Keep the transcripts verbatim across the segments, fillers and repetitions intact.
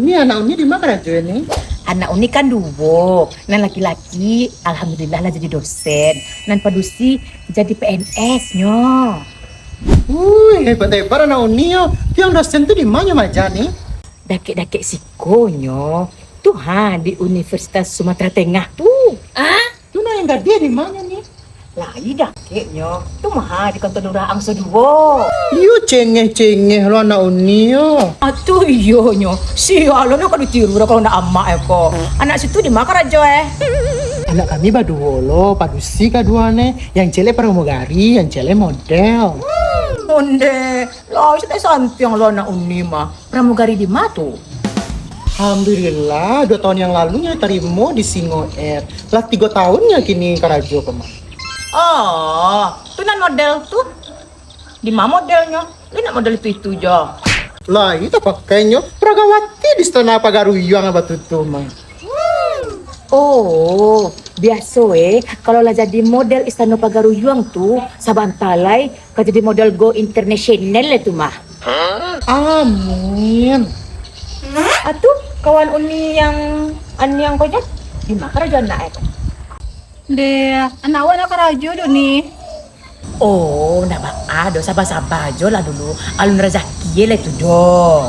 Ni anak Uni di ma karajo ni? Anak Uni kan duo. Nan laki-laki, alhamdulillah lah jadi dosen. Nan padusi jadi P N S nyo. Wih, hebat-hebat anak Uni yo. Tu yang dosen tu di ma nyo maaja ni? Dakek-dakek siko nyo. Tu ha, di Universitas Sumatera Tengah tu. Ah? Tu nan yang gadih di ma nyo ni? Lai dakeknyo, tu mah di kantua lurah Angso Duo. Iyo cengeh-cengeh lo anak Uni yo. Atuh iyo nyo, sia lo nyo ka ditiru dah kalau ndak amak e ko. Anak situ di ma karajo e? Anak kami baduo lo, padusi kaduo ne, yang ciek pramugari, yang ciek model. Onde, lah, santiang lo anak Uni mah. Pramugari di ma tu? Alhamdulillah, duo tahun yang lalu nyo tarimo di Singo Air. Lah tigo tahun nyo kini karajo ko mah. Oh, tu nan model tu? Di ma modelnyo? Lai nak model itu-itu jo. Lai tapakainyo Pragawati di Istana Pagaruyuang batutu mah. Oh, biaso eh, kalau lah jadi model Istana Pagaruyuang tu, sabanta lai ka jadi model go international lah tu mah. Amin. Atu, kawan Uni yang Aniang ko jan, di ma karajo anak e tu? Deh, anak awak nak karajo doh ni. Oh, ndak baa doh, saba-saba jo lah dulu. Alun razaki e lah tu doh.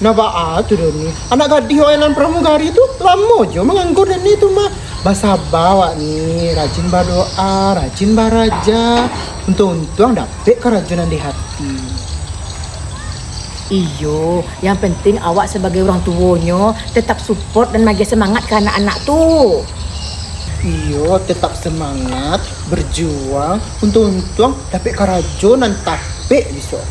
Ndak baa tu doh ni. Anak gadih awak nan pramugari tu lamo jo manganggur doh ni tu mah. Basaba awak ni, rajin badoa, rajin baraja. Untuang-untuang dapek karajo nan di hati. Iyo, yang penting awak sabagai urang tuonyo tetap support dan magiah semangat ka anak-anak tu. Iyo, tetap semangat, berjuang, untuang-untuang dapek karajo nan tapek bisuak.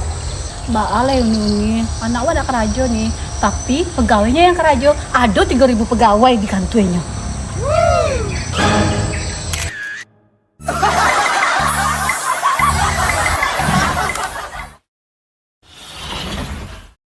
Baa lai Uni-Uni, anak awak nak karajo ni, tapi pegawainya yang karajo, ado tigo ribu pegawai di kantuanyo.